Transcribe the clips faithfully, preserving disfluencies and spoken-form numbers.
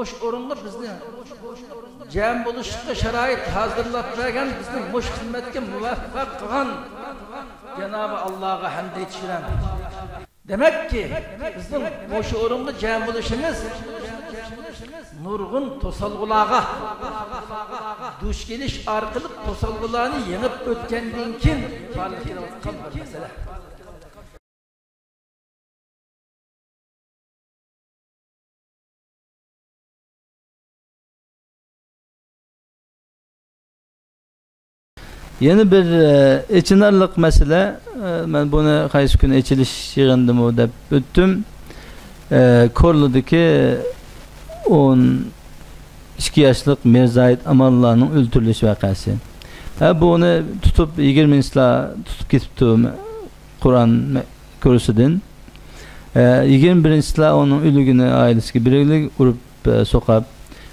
مۇشۇ ئورۇنغا بىزنى جەم بولۇشقا شارائىت ھازىرلاپ بەرگەن، بىزنى مۇشۇ خىزمەتكە مۇۋەپپەق قىلغان جانابى ئاللاغا ھەمد ئېيتىش بىلەن. دېمەككى، بىزنىڭ مۇشۇ ئورۇنغا جەم بولۇشىمىز نۇرغۇن توسالغۇلارغا دۇچ كېلىش ئارقىلىق، توسالغۇلارنى يېڭىپ ئۆتكەندىن كېيىن بارلىققا كېلىۋاتقان بىر مەسىلە. يەنە بىر، ئە، ئېچىنارلىق مەسىلە، ئە، مەن بۇنى قايسى كۈنى ئېچىلىش يىغىنىدىمۇ دەپ ئۆتتۈم. ئە، كورلىدىكى ئون ئىككى ياشلىق مىرزاھىت ئامانلانىڭ ئۆلتۈرۈلۈش ۋەقەسى. ھە، بۇنى تۇتۇپ، يىگىرمىنچىلار تۇتۇپ كېتىپتۇ قۇرئان مە-، كۇرسىدىن. ئە، يىگىرمە بىرىنچىلار ئۇنىڭ ئۆلۈكىنى ئائىلىسىگە بېرىگلىك ئۇرۇپ، ئە، سوقاپ.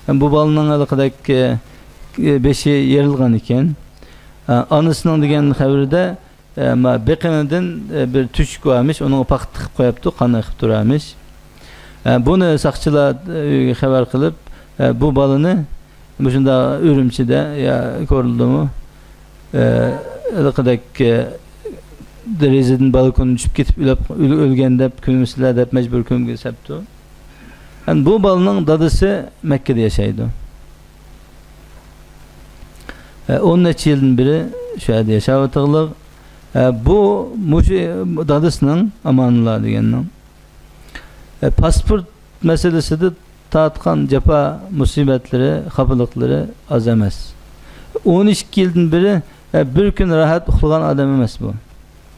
ھەم بۇ بالىنىڭ ھېلىقىدەك، ئە، بېشى يېرىلغان ئىكەن. ئە، ئانىسىنىڭ دېگەن خەۋىرىدە، ئە، ما بېقىنىدىن، ئە، بىر تۆشۈك بارمىش، ئۇنىڭغا پاختا تىقىپ قويۇپتۇ، قان ئېقىپ تۇرارمىش. ئە، بۇنى ساقچىلار، ئە، ئۆيگە خەۋەر قىلىپ، ئە، بۇ بالىنى مۇشۇنداق ئۈرۈمچىدە يا كورلىدىمۇ، ئە، ھېلىقىدەك، ئە، دېرىزىدىن بالكوندىن چۈشۈپ كېتىپ ئۆلۈپ، ئۆل-، ئۆلگەن دەپ كۆمىسىلەر دەپ مەجبۇرىي كۆمگىلى سەپتۇ. ئەمدى بۇ بالىنىڭ دادىسى مەككىدە ياشايدۇ. ئە، ئون نەچچە يىلدىن بېرى شۇ يەردە ياشاۋاتىدىغانلىق. ئە، بۇ مۇشۇ دادىسىنىڭ، ئامانۇللا دېگەننىڭ، ئە، پاسپورت مەسىلىسىدە تارتقان جاپا مۇسىبەتلىرى، خاپىلىقلىرى ئاز ئەمەس. ئون ئىككى يىلدىن بېرى، ئە، بىر كۈن راھەت ئۇخلىغان ئادەم ئەمەس بۇ.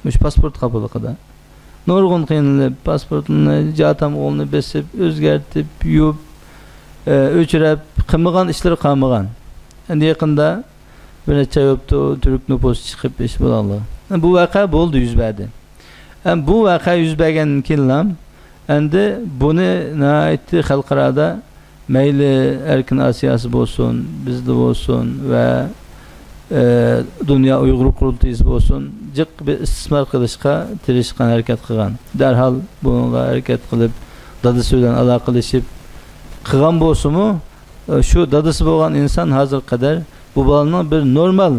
مۇشۇ پاسپورت خاپىلىقىدا نۇرغۇن قىينىلىپ، پاسپورتنى جاتام ئوغلىنى بېسىپ، ئۆزگەرتىپ، يۇيۇپ، ئە، ئۆچۈرەپ، قىلمىغان ئىشلىرى قالمىغان. ئەمدى يېقىندا بىر نەچچە ئاي بوپتۇ، تۈرك نوپۇسى چىقىپ ئىش بولغانلىقى. بۇ ۋەقە بولدى، يۈز بەردى. ئەمما بۇ ۋەقە يۈز بەرگەندىن كېيىنلا ئەمدى بۇنى ناھايىتى خەلقئارادا مەيلى ئەركىن ئاسىياسى بولسۇن، بىزدە بولسۇن ۋە، ئە، دۇنيا ئۇيغۇر قۇرۇلتىيىسى بولسۇن، جىق بىر ئىستىسمار قىلىشقا تىرىشقان، ھەرىكەت قىلغان. دەرھال بۇنىڭغا ھەرىكەت قىلىپ، دادىسى بىلەن ئالاقىلىشىپ قىلغان بولسىمۇ، ئە، شۇ دادىسى بولغان ئىنسان ھازىرغا قەدەر بۇ بالىنىڭ بىر نورمال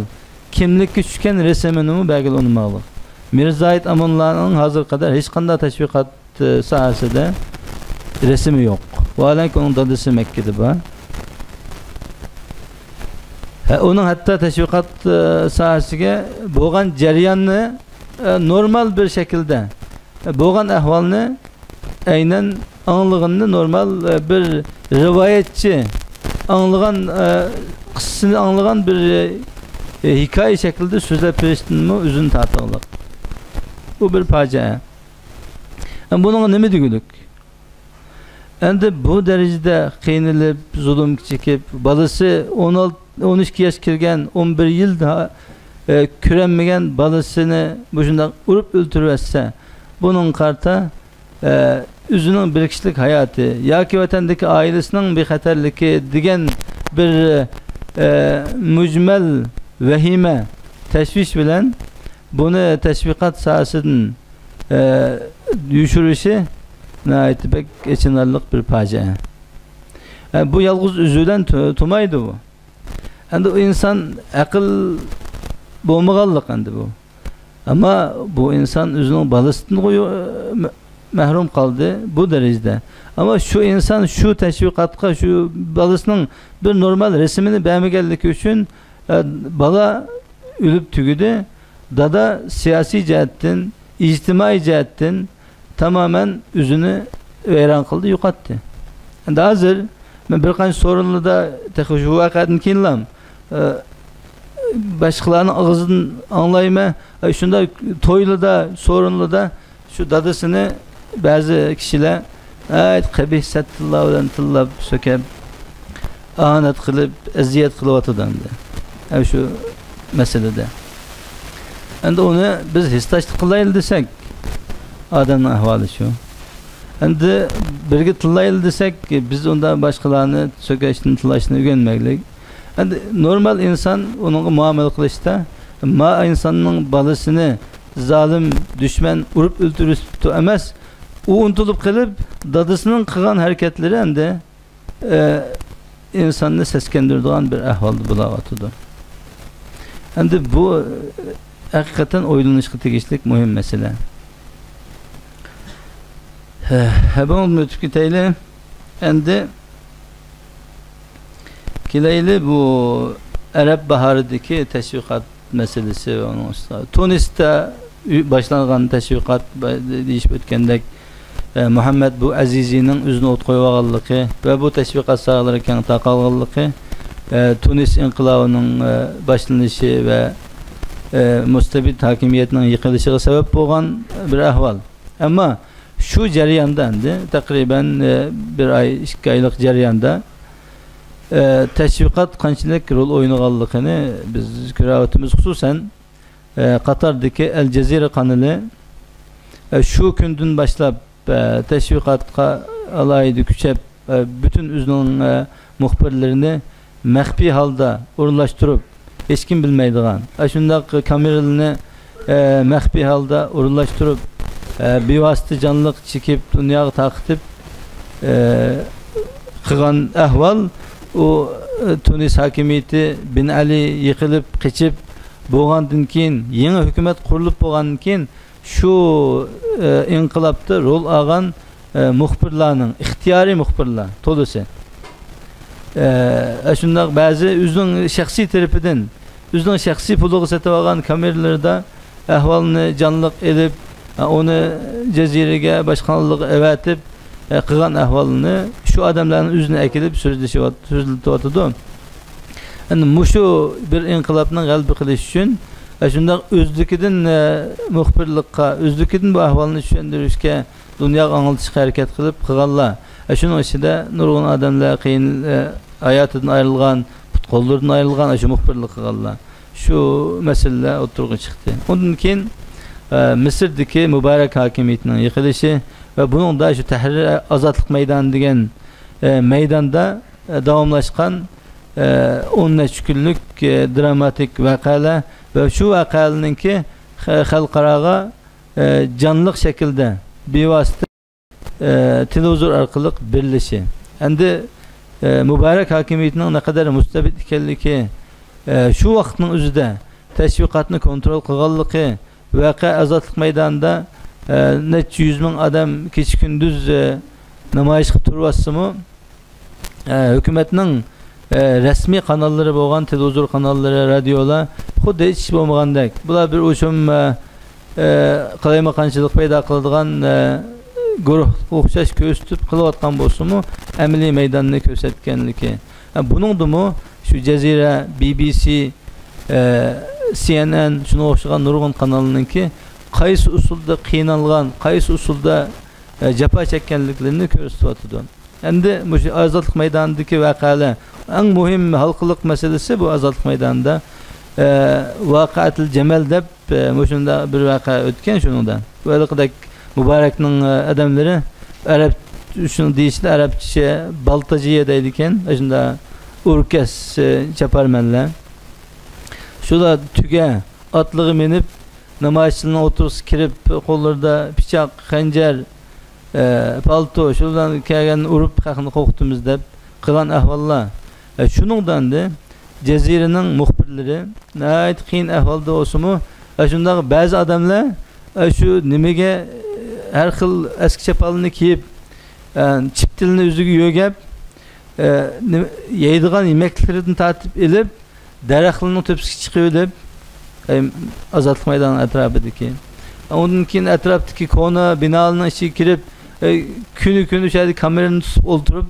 كىملىككە چۈشكەن رەسىمىنىمۇ بەلگىلەپ ئۇنىماغلىق. مىرزاھىت ئامانۇللانىڭ ھازىرغا قەدەر ھېچقانداق تەشۋىقات، ئە، ساھەسىدە رەسىمى يوق. ۋاھالەنكى ئۇنىڭ دادىسى مەككىدە بار. ھە، ئۇنىڭ ھەتتا تەشۋىقات، ئە، ساھەسىگە بولغان جەرياننى، ئە، نورمال بىر شەكىلدە، ئە، بولغان ئەھۋالنى ئەينەن ئاڭلىغىنىنى نورمال، ئە، بىر رىۋايەتچى ئاڭلىغان، ئە، قىسسىسىنى ئاڭلىغان بىر، ئە، ھېكايە شەكلىدە سۆزلەپ بېرىشتىنمۇ ئۆزىنى تارتىغلىق. بۇ بىر پاجىئە. ئەمدى بۇنىڭغا نېمە دېگۈلۈك؟ ئەمدى بۇ دەرىجىدە قىينىلىپ، زۇلۇم چېكىپ، بالىسى ئون ئالتە، ئون ئىككى ياش كىرگەن، ئون بىر يىل دا، ئە، كۆرەلمىگەن بالىسىنى مۇشۇنداق ئۇرۇپ ئۆلتۈرۈۋەتسە، بۇنىڭغا قارىتا، ئە، ئۆزىنىڭ بىر كىشىلىك ھاياتى ياكى ۋەتەندىكى ئائىلىسىنىڭ بىخەتەرلىكى دېگەن بىر، ئە، مۈجمەل ۋەھىمە، تەشۋىش بىلەن بۇنى تەشۋىقات ساھەسىدىن، ئە، يوشۇرۇشى ناھايىتى بەك ئېچىنارلىق بىر پاجىئە. ئە، بۇ يالغۇز ئۆزى بىلەن تو-، تۇمايدۇ بۇ. ئەمدى ئۇ ئىنسان ئەقىل بولمىغانلىق ئەمدى بۇ. ئەمما بۇ ئىنسان ئۆزىنىڭ بالىسىدىنغۇ يو-، مە-، مەھرۇم قالدى بۇ دەرىجىدە. ئەمما شۇ ئىنسان شۇ تەشۋىقاتقا شۇ بالىسىنىڭ بىر نورمال رەسىمىنى بەرمىگەنلىكى ئۈچۈن، ئە، بالا ئۆلۈپ تۈگىدى. دادا سىياسىي جەھەتتىن، ئىجتىمائىي جەھەتتىن تامامەن ئۆزىنى ۋەيران قىلدى، يوقاتتى. ئەمدى ھازىر مەن بىر قانچە سورۇنلاردا تېخى شۇ ۋەقەدىن كېيىنلا، ئە، باشقىلارنىڭ ئاغزىدىن ئاڭلايمەن، ئە، شۇنداق تويلاردا، سورۇنلاردا شۇ دادىسىنى بەزى كىشىلەر ناھايىتى قەبىھ سەت تىللار بىلەن تىللاپ، سۆكەپ، ئاھانەت قىلىپ، ئەزىيەت قىلىۋاتىدۇ ئەمدى. ئەمدى شۇ مەسىلىدە. ئەمدى ئۇنى بىز ھېسداشلىق قىلايلى دېسەك، ئادەمنىڭ ئەھۋالى شۇ. ئەمدى بىرگە تىللايلى دېسەك، بىز ئۇندا باشقىلارنى سۆكۈشتىن، تىللاشتىن ئۆگەنمەيلى. ئەمدى نورمال ئىنسان ئۇنىڭغا مۇئامىلە قىلىشتا، ما ئىنساننىڭ بالىسىنى زالىم دۈشمەن ئۇرۇپ ئۆلتۈرۈپتۇ ئەمەس، ئۇ ئۇنتۇلۇپ قېلىپ، دادىسىنىڭ قىلغان ھەرىكەتلىرى ئەمدى ئە، ئىنساننى سەسكەندۈرىدىغان بىر ئەھۋالدا بولاۋاتىدۇ. ئەمدى بۇ، ئە، ھەقىقەتەن ئويلىنىشقا تېگىشلىك مۇھىم مەسىلە. ھە، ھە، بۇنىڭدىن ئۆتۈپ كېتەيلى. ئەمدى كېلەيلى بۇ ئەرەب باھارىدىكى تەشۋىقات مەسىلىسى ۋە ئۇنىڭ ئۈستىدە تۇنىستا باشلانغان تەشۋىقات، دېيىشىپ ئۆتكەندەك، ئە، مۇھەممەد بۇ ئەزىزىنىڭ ئۆزىنى ئوتقا قويۇۋالغانلىقى ۋە بۇ تەشۋىقات ساھەلىرى كەڭ تارقالغانلىقى، ئە، تۇنىس ئىنقىلابىنىڭ، ئە، باشلىنىشى ۋە، ئە، مۇستەبىت ھاكىمىيەتنىڭ يىقىلىشىغا سەۋەب بولغان بىر ئەھۋال. ئەمما شۇ جەرياندا، ئەمدى تەقرىبەن، ئە، بىر ئاي، ئىككى ئايلىق جەرياندا، ئە، تەشۋىقات قانچىلىك رول ئوينىغانلىقىنى بىز كۆرۈۋاتىمىز. خۇسۇسەن، ئە، قاتاردىكى ئەل جەزىرە قانىلى، ئە، شۇ كۈندىن باشلاپ، ئە، تەشۋىقاتقا ئالاھىدە كۈچەپ، ئە، پۈتۈن ئۆزىنىڭ، ئە، مۇخبىرلىرىنى مەخپىي ھالدا ئورۇنلاشتۇرۇپ، ھېچكىم بىلمەيدىغان، ئاشۇنداق كامېرىلىرىنى، ئە، مەخپىي ھالدا ئورۇنلاشتۇرۇپ، ئە، بىۋاسىتە جانلىق چېكىپ، دۇنياغا تارقىتىپ، ئە، قىلغان ئەھۋال، ئۇ، ئە، تۇنىس ھاكىمىيىتى بېن ئەلى يىقىلىپ، قېچىپ بولغاندىن كېيىن، يېڭى ھۆكۈمەت قۇرۇلۇپ بولغاندىن كېيىن، شۇ، ئە، ئىنقىلابتا رول ئالغان، ئە، مۇخبىرلارنىڭ، ئىختىيارىي مۇخبىرلار تولىسى، ئە، شۇنداق بەزى ئۆزىنىڭ شەخسىي تەرىپىدىن، ئۆزىنىڭ شەخسىي پۇلىغا سېتىۋالغان كامېرىلىرىدا ئەھۋالنى جانلىق ئېلىپ، ئە، ئۇنى جەزىرىگە، باشقا قاناللارغا ئەۋەتىپ، ئە، قىلغان ئەھۋالنى شۇ ئادەملەرنىڭ ئۆزىنى ئەكېلىپ سۆزلىشىۋات-، سۆزلىتىۋاتىدۇ. ئەمدى مۇشۇ بىر ئىنقىلابنىڭ غەلىبە قىلىشى ئۈچۈن، ئە، شۇنداق ئۆزلۈكىدىن، ئە، مۇخبىرلىققا، ئۆزلۈكىدىن بۇ ئەھۋالنى چۈشەندۈرۈشكە، دۇنياغا ئاڭلىتىشقا ھەرىكەت قىلىپ قىلغانلار. ئە، شۇنىڭ ئىچىدە نۇرغۇن ئادەملەر قىيىن، ئە، ھاياتىدىن ئايرىلغان، پۇت-قوللىرىدىن ئايرىلغان، ئە، شۇ مۇخبىرلىق قىلغانلار. شۇ مەسىلىلەر ئوتتۇرىغا چىقتى. ئۇندىن كېيىن، ئە، مىسىردىكى مۇبارەك ھاكىمىيىتىنىڭ يىقىلىشى ۋە بۇنىڭدا شۇ تەھرىر ئازادلىق مەيدانى دېگەن، ئە، مەيداندا، ئە، داۋاملاشقان، ئە، ئون نەچچە كۈنلۈك، ئە، دراماتىك ۋەقەلەر ۋە شۇ ۋەقەلەرنىڭكى خە-، خەلقئاراغا، ئە، جانلىق شەكىلدە بىۋاسىتە، ئە، تېلېۋىزور ئارقىلىق بېرىلىشى. ئەمدى، ئە، مۇبارەك ھاكىمىيىتىنىڭ نەقەدەر مۇستەبىت ئىكەنلىكى، ئە، شۇ ۋاقىتنىڭ ئۆزىدە تەشۋىقاتنى كونترول قىلغانلىقى، ۋەقە ئازادلىق مەيدانىدا، ئە، نەچچە يۈز مىڭ ئادەم كېچە-كۈندۈز، ئە، نامايىشقا تۇرۇۋاتسىمۇ، ئە، ھۆكۈمەتنىڭ، ئە، رەسمىي قاناللىرى بولغان تېلېۋىزور قاناللىرى، رادىيولار خۇددى ھېچ ئىش بولمىغاندەك، بۇلار بىر ئوشۇم، ئە، ئە، قالايمىقانچىلىق پەيدا قىلىدىغان، ئە، گۇرۇھقا ئوخشاش كۆرسىتىپ قىلىۋاتقان بولسىمۇ، ئەمەلىي مەيداننى كۆرسەتكەنلىكى. ئە، بۇنىڭدىمۇ شۇ جەزىرە، بى بى سى، ئە، سى ئېن ئېن، شۇنىڭغا ئوخشىغان نۇرغۇن قانالنىڭكى قايسى ئۇسۇلدا قىينالغان، قايسى ئۇسۇلدا، ئە، جاپا چەككەنلىكلىرىنى كۆرسىتىۋاتىدۇ. ئەمدى مۇشۇ ئازادلىق مەيدانىدىكى ۋەقەلەر، ئەڭ مۇھىم ھالقىلىق مەسىلىسى بۇ ئازادلىق مەيدانىدا، ئە، ۋاقىئەتىل جەمەل دەپ، ئە، مۇشۇنداق بىر ۋەقە ئۆتكەن شۇنىڭدا. بۇ ھېلىقىدەك مۇبارەكنىڭ، ئە، ئادەملىرى ئەرەب، شۇنىڭ دېيىشىدە ئەرەبچە بالتاجىيە دەيدىكەن، شۇنداق ئوركەس، ئە، چاپارمەنلەر. شۇلار تۆگە ئاتلىرىغا مىنىپ، نامايىشچىلارنىڭ ئوتتۇرىسىغا كىرىپ، قوللىرىدا پىچاق، خەنجەر، ئە، پالتو، شۇلار بىلەن كەلگەننى ئۇرۇپ، خەقنى قورقۇتىمىز دەپ قىلغان ئەھۋاللار. ئە، شۇنىڭدا ئەمدى جەزىرىنىڭ مۇخبىرلىرى ناھايىتى قىيىن ئەھۋالدا بولسىمۇ، ئە، شۇنداق بەزى ئادەملەر، ئە، شۇ نېمىگە، ھەر خىل ئەسكى چاپانلىرىنى كىيىپ، ئە، چىپتىلىنى ئۆزىگە يۆگەپ، ئە، نېمە، يەيدىغان يېمەكلىكلىرىدىن تارتىپ ئېلىپ، دەرەخلەرنىڭ تۆپىسىگە چىقىۋېلىپ، ئەي، ئازادلىق مەيدانىنىڭ ئەتراپىدىكى. ئۇندىن كېيىن ئەتراپتىكى كونا بىنالارنىڭ ئىچىگە كىرىپ، ئەي، كۈنى كۈنى شۇ يەردە كامېرىنى تۇتۇپ ئولتۇرۇپ،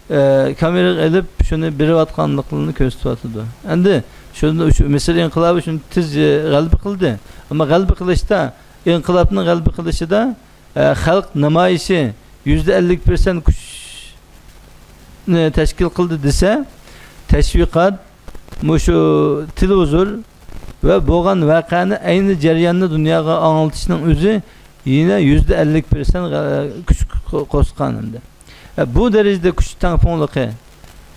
ئە، كامېرىغا ئېلىپ، شۇنى بېرىۋاتقانلىقلىرىنى كۆرسىتىۋاتىدۇ. ئەمدى شۇ، شۇ مىسىر ئىنقىلابى شۇنى تېز، ئە، غەلىبە قىلدى. ئەمما غەلىبە قىلىشتا، ئىنقىلابنىڭ غەلىبە قىلىشىدا، ئە، خەلق نامايىشى يۈزدە ئەللىك پىرسەنت كۈچنى تەشكىل قىلدى دېسە، تەشۋىقات، مۇشۇ تېلېۋىزور ۋە بولغان ۋەقەنى، ئەينى جەرياننى دۇنياغا ئاڭلىتىشنىڭ ئۆزى يەنە يۈزدە ئەللىك پىرسەنت غە-، كۈچ قو-، قوشقان ئەمدى. ئە، بۇ دەرىجىدە كۈچ تەڭپۇڭلۇقى،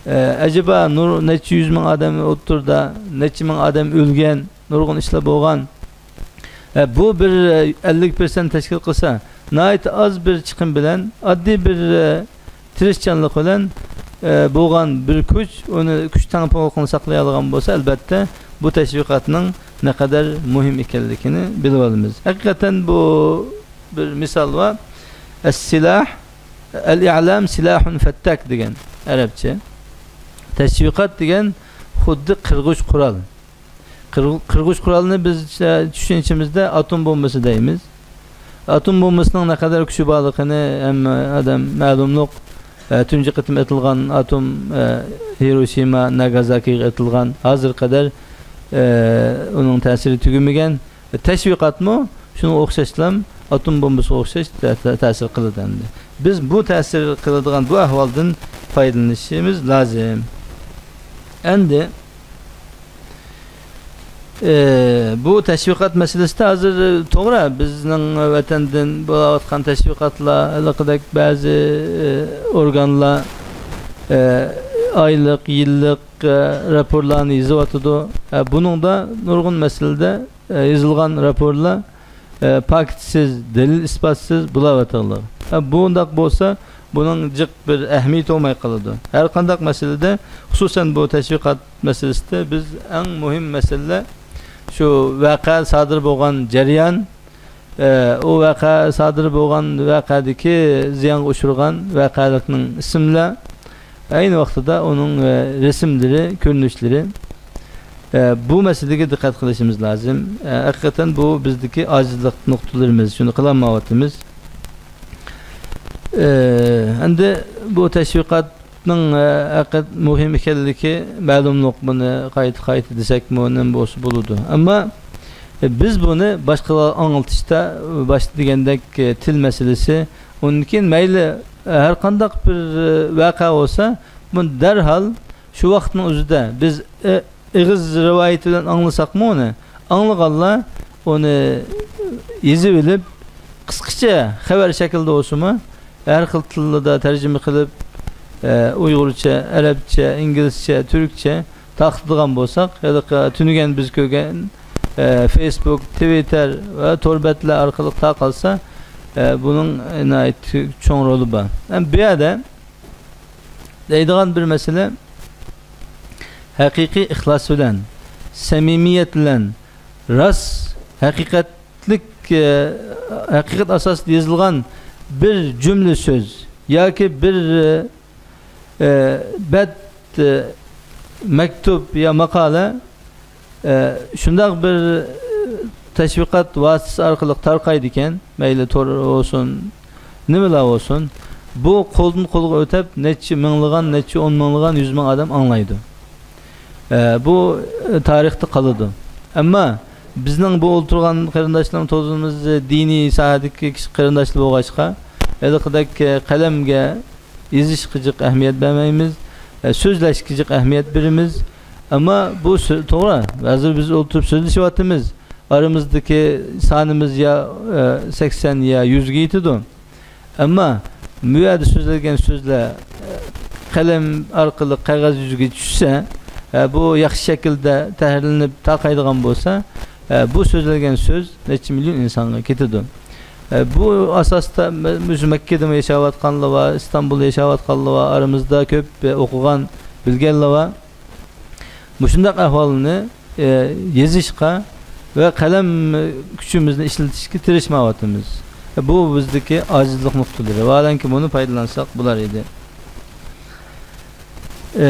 ئە، ئەجەبا نۇر-، نەچچە يۈز مىڭ ئادەم ئوتتۇرىدا، نەچچە مىڭ ئادەم ئۆلگەن، نۇرغۇن ئىشلار بولغان. ئە، بۇ بىر، ئە، ئەللىك پىرسەنت تەشكىل قىلسا، ناھايىتى ئاز بىر چىقىم بىلەن ئاددىي بىر، ئە، تىرىشچانلىق بىلەن، ئە، بولغان بىر كۈچ، ئۇنى كۈچ تەڭپۇڭلۇقىنى ساقلىيالىغان بولسا، ئەلبەتتە، بۇ تەشۋىقاتنىڭ نەقەدەر مۇھىم ئىكەنلىكىنى بىلىۋالىمىز. ھەقىقەتەن بۇ بىر مىسال بار. ئەس-سىلاھ، ئەل-ئىئلام سىلاھۇن فەتتاك دېگەن ئەرەبچە. تەشۋىقات دېگەن خۇددى قىرغۇچ قورال. قىرغۇ-، قىرغۇچ قورالنى بىز، ئە، چۈشەنچىمىزدە ئاتوم بومبىسى دەيمىز. ئاتوم بومبىسىنىڭ نەقەدەر كۈچى بارلىقىنى ھەممە ئادەم مەلۇملۇق. ئە، تۇنجى قېتىم ئېتىلغان ئاتوم، ئە، ھىروشىما، ناگازاكىغا ئېتىلغان. ھازىرغا قەدەر، ئە، ئۇنىڭ تەسىرى تۈگىمىگەن. تەشۋىقاتمۇ شۇنىڭغا ئوخشاشلا، ئاتوم بومبىسىغا ئوخشاش تە-، تە-، تەسىر قىلىدۇ ئەمدى. بىز بۇ تەسىر قىلىدىغان بۇ ئەھۋالدىن پايدىلىنىشىمىز لازىم. ئەمدى، ئى، بۇ تەشۋىقات مەسىلىسىدە ھازىر، ئى، توغرا، بىزنىڭ ۋەتەندىن بولاۋاتقان تەشۋىقاتلار، ھېلىقىدەك بەزى، ئى، ئورگانلار، ئى، ئايلىق، يىللىق، ئى، راپورلارنى يېزىۋاتىدۇ. ئە، بۇنىڭدا نۇرغۇن مەسىلىدە، ئە، يېزىلغان راپورلار، ئە، پاكىتسىز، دەلىل-ئىسپاتسىز بولاۋاتىدۇ. ئە، بۇنداق بولسا، بۇنىڭ جىق بىر ئەھمىيىتى بولماي قالىدۇ. ھەر قانداق مەسىلىدە، خۇسۇسەن بۇ تەشۋىقات مەسىلىسىدە بىز ئەڭ مۇھىم مەسىلىلەر شۇ ۋەقە سادىر بولغان جەريان، ئە، ئۇ ۋەقە سادىر بولغان ۋەقەدىكى زىيانغا ئۇچرىغان ۋەقەلىكنىڭ ئىسىملەر، ئەينى ۋاقتىدا ئۇنىڭ، ئە، رەسىملىرى، كۆرۈنۈشلىرى، ئە، بۇ مەسىلىگە دىققەت قىلىشىمىز لازىم. ئە، ھەقىقەتەن بۇ بىزدىكى ئاجىزلىق نۇقتىلىرىمىز، شۇنى قىلالمايۋاتىمىز. ئە، ئەمدى بۇ تەشۋىقاتنىڭ، ئە، ھەقىقەت مۇھىم ئىكەنلىكى مەلۇملۇق، بۇنى قايتا-قايتا دېسەكمۇ نېمە بولسا بولىدۇ. ئەمما، ئە، بىز بۇنى باشقىلارغا ئاڭلىتىشتا، باشتا دېگەندەك، ئە، تىل مەسىلىسى، ئۇندىن كېيىن مەيلى، ئە، ھەر قانداق بىر، ئە، ۋەقە بولسا، بۇنى دەرھال شۇ ۋاقىتنىڭ ئۆزىدە بىز، ئە، ئېغىز رىۋايىتى بىلەن ئاڭلىساقمۇ ئۇنى، ئاڭلىغانلار ئۇنى يېزىۋېلىپ، قىسقىچە خەۋەر شەكلىدە بولسىمۇ، ھەر خىل تىلدا تەرجىمە قىلىپ، ئە، ئۇيغۇرچە، ئەرەبچە، ئىنگلىزچە، تۈركچە تارقىتىدىغان بولساق، ھېلىقى تۈنۈگۈن بىز كۆرگەن، ئە، فېيسبۇك، تىۋىتتېر ۋە تور بەتلەر ئارقىلىق تارقالسا، ئە، بۇنىڭ ناھايىتى چوڭ رولى بار. ھەم بۇ يەردە دەيدىغان بىر مەسىلە، ھەقىقىي ئىخلاس بىلەن، سەمىمىيەت بىلەن، راست، ھەقىقەتلىك، ئە، ھەقىقەت ئاساسىدا يېزىلغان بىر جۈملە سۆز ياكى بىر، ئە، بەت، ئە، مەكتۇب يا ماقالە، ئە، شۇنداق بىر، ئە، تەشۋىقات ۋاسىتىسى ئارقىلىق تارقايدىكەن، مەيلى تور بولسۇن، نېمىلا بولسۇن، بۇ قولدىن قولغا ئۆتەپ، نەچچە مىڭلىغان، نەچچە ئون مىڭلىغان، يۈز مىڭ ئادەم ئاڭلايدۇ. ئە، بۇ، ئە، تارىختا قالىدۇ. ئەمما بىزنىڭ بۇ ئولتۇرغان قېرىنداشلىرىمىز تولىمىز دىنىي ساھەدىكى كىشى قېرىنداشلار بولغاچقا، ھېلىقىدەك، ئە، قەلەمگە يېزىشقا جىق ئەھمىيەت بەرمەيمىز، ئە، سۆزلەشكە جىق ئەھمىيەت بېرىمىز. ئەمما بۇ سۆ-، توغرا، ھازىر بىز ئولتۇرۇپ سۆزلىشىۋاتىمىز. ئارىمىزدىكى سانىمىز يا، ئە، سەكسەن يا يۈزگە يېتىدۇ. ئەمما بۇ يەردە سۆزلەنگەن سۆزلەر، ئە، قەلەم ئارقىلىق قەغەز يۈزىگە چۈشسە، ئە، بۇ ياخشى شەكىلدە تەھرىرلىنىپ تارقايدىغان بولسا، ئە، بۇ سۆزلەنگەن سۆز نەچچە مىليون ئىنسانغا كېتىدۇ. ئە، بۇ ئاساستا مە-، مۇشۇ مەككىدىمۇ ياشاۋاتقانلار بار، ئىستانبۇلدا ياشاۋاتقانلار بار، ئارىمىزدا كۆپ، ئە، ئوقۇغان، بىلگەنلەر بار. مۇشۇنداق ئەھۋالنى، ئە، يېزىشقا ۋە قەلەم كۈچىمىزنى ئىشلىتىشكە تىرىشمايۋاتىمىز. ئە، بۇ بىزدىكى ئاجىزلىق نۇقتىلىرى. ۋاھالەنكى، بۇنى پايدىلانساق بولار ئىدى. ئە،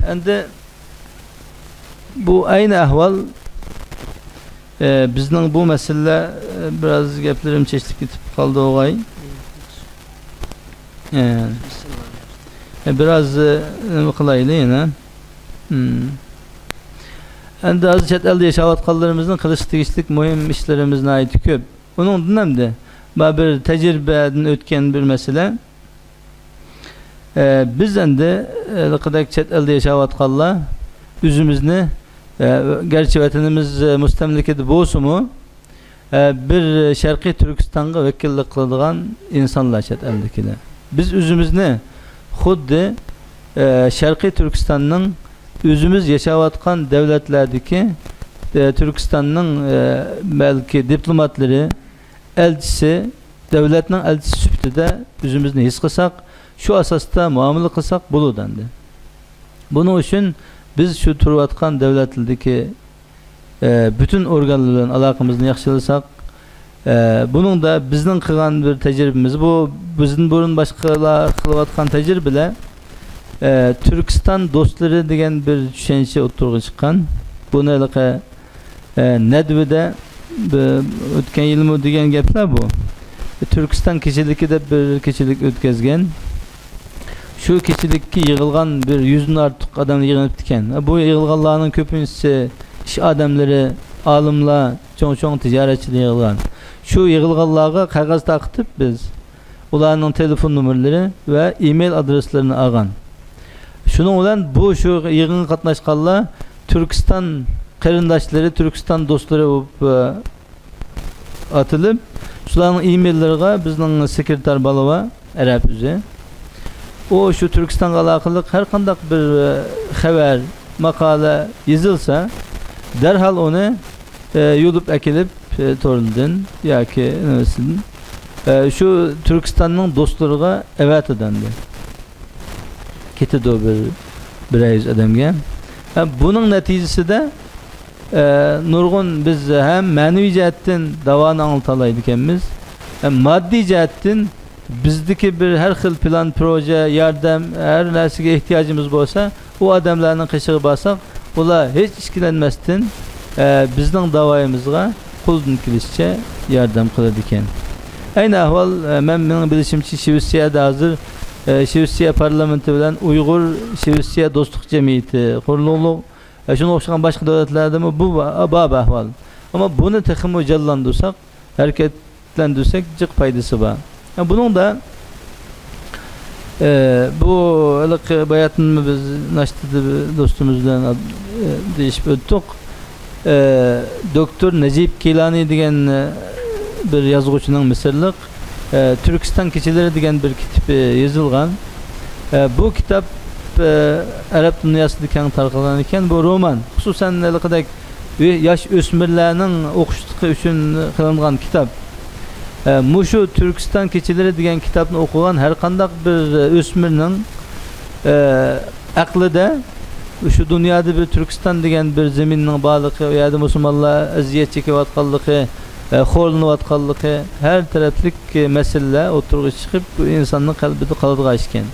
ئەمدى بۇ ئەينى ئەھۋال، ئە، بىزنىڭ بۇ مەسىلىلەر، ئە، بىراز گەپلىرىم چېچىلىپ كېتىپ قالدى ئوغاي. ئە، ئە، بىراز، ئە، نېمە قىلايلى يەنە؟ مم. ئەمدى ھازىر چەت ئەلدە ياشاۋاتقانلىرىمىزنىڭ قىلىشقا تېگىشلىك مۇھىم ئىشلىرىمىز ناھايىتى كۆپ. ئۇنىڭدىن ئەمدى مانا بىر تەجرىبىدىن ئۆتكەن بىر مەسىلە. ئە، بىز ئەمدى، ئە، ھېلىقىدەك چەت ئەلدە ياشاۋاتقانلار ئۆزىمىزنى، ئە، گەرچە ۋەتىنىمىز، ئە، مۇستەملىكىدە بولسىمۇ، ئە، بىر شەرقىي تۈركىستانغا ۋەكىللىك قىلىدىغان ئىنسانلار چەت ئەلدىكىلەر. بىز ئۆزىمىزنى خۇددى، ئە، شەرقىي تۈركىستاننىڭ ئۆزىمىز ياشاۋاتقان دۆلەتلەردىكى، ئە، تۈركىستاننىڭ، ئە، بەلكى دىپلوماتلىرى، ئەلچىسى، دۆلەتنىڭ ئەلچىسى سۈپىتىدە ئۆزىمىزنى ھېس قىلساق، شۇ ئاساستا مۇئامىلە قىلساق بولىدۇ ئەمدى. بۇنىڭ ئۈچۈن بىز شۇ تۇرۇۋاتقان دۆلەتلەردىكى، ئە، پۈتۈن ئورگانلار بىلەن ئالاقىمىزنى ياخشىلىساق، ئە، بۇنىڭدا بىزنىڭ قىلغان بىر تەجرىبىمىز، بۇ بىزدىن بۇرۇن باشقىلار قىلىۋاتقان تەجرىبىلەر، ئە، تۈركىستان دوستلىرى دېگەن بىر چۈشەنچە ئوتتۇرىغا چىققان. بۇنى ھېلىقى ئە، نەدۋىدە، بى-، ئۆتكەن يىلمۇ دېگەن گەپلەر بۇ. تۈركىستان كېچىلىكى دەپ بىر كېچىلىك ئۆتكەزگەن. شۇ كېچىلىككە يىغىلغان بىر يۈزدىن ئارتۇق ئادەم يىغىلىپتىكەن. بۇ يىغىلغانلارنىڭ كۆپىنچىسى ئىش ئادەملىرى، ئالىملار، چوڭ-چوڭ تىجارەتچىلەر يىغىلغان. شۇ يىغىلغانلارغا قەغەز تارقىتىپ بىز، ئۇلارنىڭ تېلېفون نومۇرلىرى ۋە ئىمېيل ئادرېسلىرىنى ئالغان. شۇنىڭ بىلەن بۇ شۇ يىغىنغا قاتناشقانلار تۈركىستان قېرىنداشلىرى، تۈركىستان دوستلىرى بولۇپ، ئە، ئاتىلىپ، شۇلارنىڭ ئىمېيللىرىغا بىزنىڭ سېكرېتار بالا بار، ئەرەب ئۆزى. ئۇ شۇ تۈركىستانغا ئالاقىلىق ھەر قانداق بىر، ئە، خەۋەر، ماقالە يېزىلسا، دەرھال ئۇنى، ئە، يوللاپ ئەكېلىپ، ئە، توردىن ياكى نېمىسىدىن، ئە، شۇ تۈركىستاننىڭ دوستلىرىغا ئەۋەتىدۇ ئەمدى. كېتىدۇ بىر، بىرەر يۈز ئادەمگە. ھە، بۇنىڭ نەتىجىسىدە، ئە، نۇرغۇن بىز ھەم مەنىۋى جەھەتتىن داۋانى ئاڭلىتالايدىكەنمىز، ھەم ماددىي جەھەتتىن بىزدىكى بىر ھەر خىل پىلان، پروژە، ياردەم، ھەر نەرسىگە ئېھتىياجىمىز بولسا، ئۇ ئادەملەرنىڭ قېشىغا بارساق، ئۇلار ھېچ ئىككىلەنمەستىن، ئە، بىزنىڭ داۋايىمىزغا قولىدىن كېلىشىچە ياردەم قىلىدىكەن. ئەينى ئەھۋال، ئە، مەن، مېنىڭ بىلىشىمچە، شىۋېتسىيەدە ھازىر، ئە، شىۋېتسىيە پارلامېنتى بىلەن ئۇيغۇر شىۋېتسىيە دوستلۇق جەمئىيىتى قۇرۇلۇقلۇق. ئە، شۇنىڭغا ئوخشىغان باشقا دۆلەتلەردىمۇ بۇ بار، بار ئەھۋال. ئەمما بۇنى تېخىمۇ جانلاندۇرساق، ھەرىكەتلەندۈرسەك جىق پايدىسى بار. ھە، بۇنىڭدا، ئە، بۇ ھېلىقى باياتىنمۇ بىز ناشتىدا بىر دوستىمىز بىلەن، ئە، دېيىشىپ ئۆتتۇق. ئە، دوكتور نەجىپ كىلانى دېگەن، ئە، بىر يازغۇچىنىڭ مىسىرلىق، ئە، تۈركىستان كېچىلىرى دېگەن بىر كىتابى يېزىلغان. ئە، بۇ كىتاب، ئە، ئەرەب دۇنياسىدا كەڭ تارقالغان ئىكەن. بۇ رومان، خۇسۇسەن، ھېلىقىدەك ياش ئۆسمۈرلەرنىڭ ئوقۇشلۇقى ئۈچۈن قىلىنغان كىتاب. ئە، مۇشۇ تۈركىستان كېچىلىرى دېگەن كىتابنى ئوقۇغان ھەر قانداق بىر ئۆسمۈرنىڭ، ئە، ئەقلىدە شۇ دۇنيادا بىر تۈركىستان دېگەن بىر زېمىننىڭ بارلىقى، ئۇ يەردە مۇسۇلمانلار ئەزىيەت چېكىۋاتقانلىقى، ئە، خورلىنىۋاتقانلىقى، ھەر تەرەپلىك مەسىلىلەر ئوتتۇرىغا چىقىپ، بۇ ئىنساننىڭ قەلبىدە قالىدىغان ئىكەن.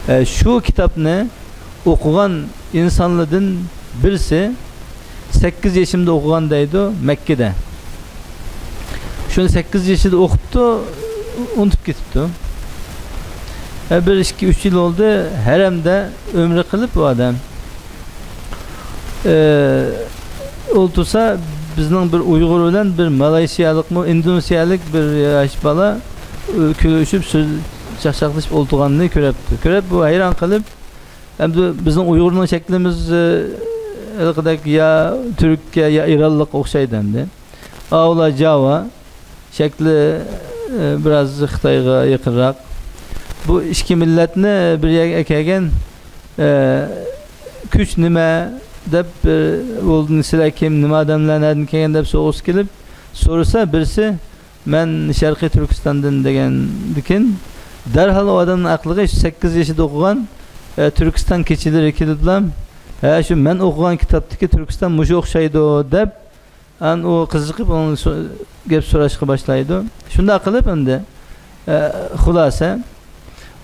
ئە، شۇ كىتابنى ئوقۇغان ئىنسانلاردىن بىرسى سەككىز يېشىمدا ئوقۇغان دەيدۇ، مەككىدە. شۇنى سەككىز يېشىدا ئوقۇپتۇ، ئۇنتۇپ كېتىپتۇ. ئە، بىر ئىككى، ئۈچ يىل بولدى، ھەرەمدە ئۆمرە قىلىپ بۇ ئادەم. ئە، ئولتۇرسا، بىزنىڭ بىر ئۇيغۇر بىلەن بىر مالايشىيالىقمۇ، ئىندونېزىيەلىك بىر ياش بالا، ئە، كۈلۈشۈپ، سۆز چاقچاقلىشىپ ئولتۇرغاننى كۆرەپتۇ. كۆرۈپ، بۇ ھەيران قېلىپ، ئەمدى بىزنىڭ ئۇيغۇرنىڭ شەكلىمىز، ئە، ھېلىقىدەك يا تۈرككە، يا ئىرانلىققا ئوخشايدۇ ئەمدى. ئاۋۇلار جاۋا، شەكلى، ئە، بىراز خىتايغا يېقىنراق. بۇ ئىككى مىللەتنى بىر يەرگە ئەكەلگەن، ئە، كۈچ نېمە دەپ، بىر، ئۇلدىن سىلەر كىم، نېمە ئادەملەر، نەدىن كەلگەن دەپ سورىغۇسى كېلىپ، سورىسا بىرسى، مەن شەرقىي تۈركىستاندىن دېگەندىكىن، دەرھال ئۇ ئادەمنىڭ ئەقلىگە شۇ سەككىز يېشىدا ئوقۇغان، ئە، تۈركىستان كېچىلىرى كېلىپلا، ھە، شۇ مەن ئوقۇغان كىتابتىكى تۈركىستان مۇشۇ ئوخشايدۇ دەپ، ئان ئۇ قىزىقىپ ئۇنىڭ سو-، گەپ سوراشقا باشلايدۇ. شۇنداق قىلىپ ئەمدى، ئە، خۇلاسە،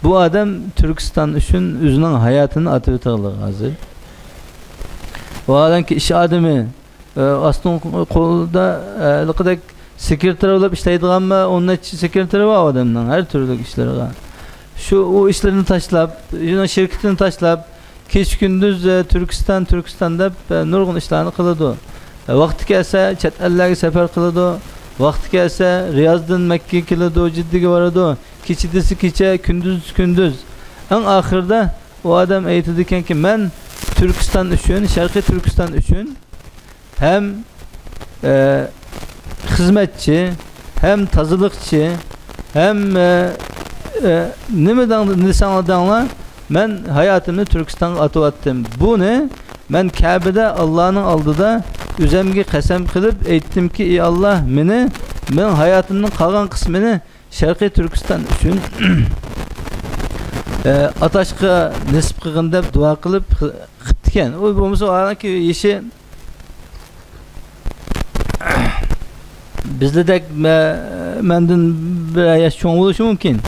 بۇ ئادەم تۈركىستان ئۈچۈن ئۆزىنىڭ ھاياتىنى ئاتىۋېتىۋالدى ھازىر. ۋاھالەنكى ئىش ئادىمى، ئە، ئاستىن قولىدا، ئە، ھېلىقىدەك سېكرېتار بولۇپ ئىشلەيدىغانمۇ، ئون نەچچە سېكرېتارى بار ئادەمنىڭ ھەر تۈرلۈك ئىشلىرىغا. شۇ، ئۇ ئىشلىرىنى تاشلاپ، ئۆزىنىڭ شىركىتىنى تاشلاپ، كېچە-كۈندۈز، ئە، تۈركىستان، تۈركىستان دەپ، ئە، نۇرغۇن ئىشلارنى قىلىدۇ. ئە، ۋاقتى كەلسە، چەت ئەللەرگە سەپەر قىلىدۇ. ۋاقتى كەلسە، رىيازدىن مەككىگە كېلىدۇ، جىددىگە بارىدۇ. كېچە دېسە كېچە، كۈندۈز دېسە كۈندۈز. ئەڭ ئاخىرىدا ئۇ ئادەم ئېيتىدىكەنكى، مەن تۈركىستان ئۈچۈن، شەرقىي تۈركىستان ئۈچۈن ھەم، ئە، خىزمەتچى، ھەم تازىلىقچى، ھەم، ئە، ئە، نېمە دەڭ-، دېسەڭلار دەڭلار، مەن ھاياتىمنى تۈركىستانغا ئاتىۋەتتىم. بۇنى مەن كەبىدە ئاللانىڭ ئالدىدا ئۆزەمگە قەسەم قىلىپ ئېيتتىمكى، ئى ئاللا، مېنى، مېنىڭ ھاياتىمنىڭ قالغان قىسمىنى شەرقىي تۈركىستان ئۈچۈن ئاتاشقا نېسىپ قىلغىن دەپ دۇئا قىلىپ قىپتىكەن. ئۇ بولمىسا، ھالانكى يېشى بىزلىدەك مە-، مەندىن بىر ياش چوڭ بولۇشى مۇمكىن.